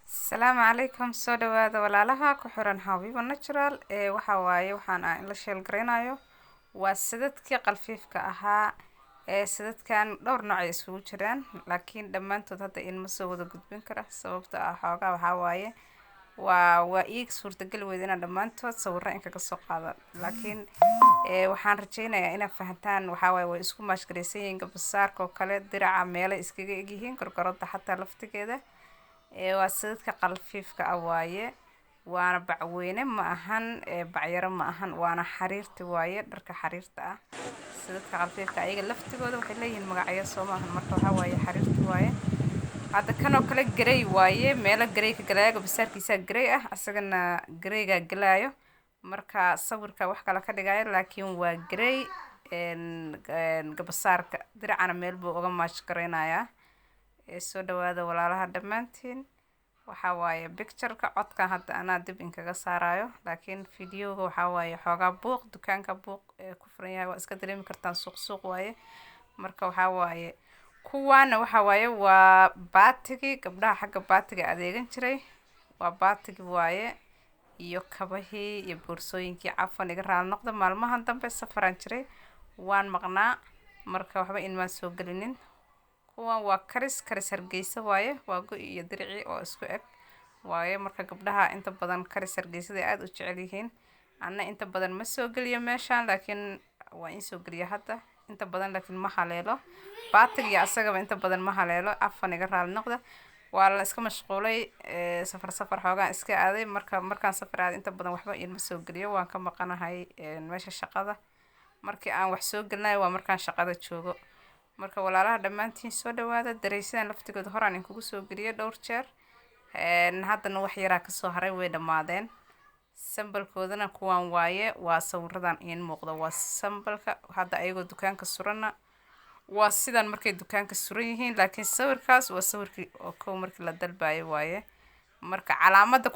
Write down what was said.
Asalaamu calaykum, soo dhawaada walaalaha ku xiran Habiba Natural. Ee waxa waaye waxaan in la share gareynayo waa sadadkii qalfiifka ahaa. Ee sadadkan dhowr nooc ay isugu jiraan, laakiin dhammaantood hadda in ma soo wada gudbin kara, sababta ah xoogaa waxaa waaye waa iig suurtagali weyda inaan dhammaantood sawirro in kaga soo qaado, laakiin waxaan rajeynayaa inaad fahantaan. Waxaa waaye way isku maashgaraysan yihiin, garbasaarka oo kale, diraca meelo iskaga egyihiin, gorgoradda xataa laftigeeda. Waa sadadka qalfiifka ah waaye, waana bacweyne, ma ahan bacyaro, ma ahan, waana xariirti waaye, dharka xariirta ah. Sadadka qalfiifka ayaga laftigooda waxay leeyihiin magacyo, soo maahan? Marka waxaa waaye xariirti waaye. Hadda kanoo kale grey waaye, meelo grey ka galaayo, garbasaarkiisa grey ah, asagana greygaa galaayo. Marka sawirka wax kale ka dhigayo, laakiin waa grey garbasaarka, diracana meel buu uga match gareynayaa. Soo dhawaada walaalaha dhammaantiin. Waxaa waaye pictureka, codkan hadda anaa dib inkaga saarayo, laakiin videoga waxaa waaye xoogaa buuq, dukaanka buuq ee ku furan yahay, waa iska dareemi kartaan, suuq suuq waaye. Marka waxaa waaye kuwaana waxaa waaye waa baatigii gabdhaha xagga baatiga adeegan jiray, waa baatigi waaye, iyo kabahii iyo boorsooyinkii. Cafan, iga raali noqda, maalmahan dambe safaraan jiray, waan maqnaa, marka waxba inmaan soo gelinin. Kuwan waa karis karis Hargeysa waaye, waa go-i iyo dirici oo isku eg waaye. Marka gabdhaha inta badan karis Hargeysada aada u jecel yihiin. Anna inta badan ma soo geliyo meeshaan, laakiin waa in soo geliya hadda inta badan, laakiin ma haleelo baatiga iyo asagaba inta badan ma haleelo. Cafan, iga raali noqda, waa la iska mashquulay, safar safar xoogaan iska aaday. Marka markaan safar aaday inta badan waxba inma soo geliyo, waan ka maqanahay meesha shaqada. Markii aan wax soo gelinayo waa markaan shaqada joogo. Marka walaalaha dhammaantiin soo dhawaada. Dareysadan laftigooda horaan inkugu soo geliyay dhowr jeer, haddana wax yaraa kasoo haray, way dhammaadeen. Sambalkoodana kuwaan waaye, waa sawiradan iin muuqda, waa sambalka. Hadda ayagoo dukaanka suranna waa sidan markay dukaanka suran yihiin, laakiin sawirkaas waa sawirkii oo kow markii la dalbayo waaye. Marka calaamada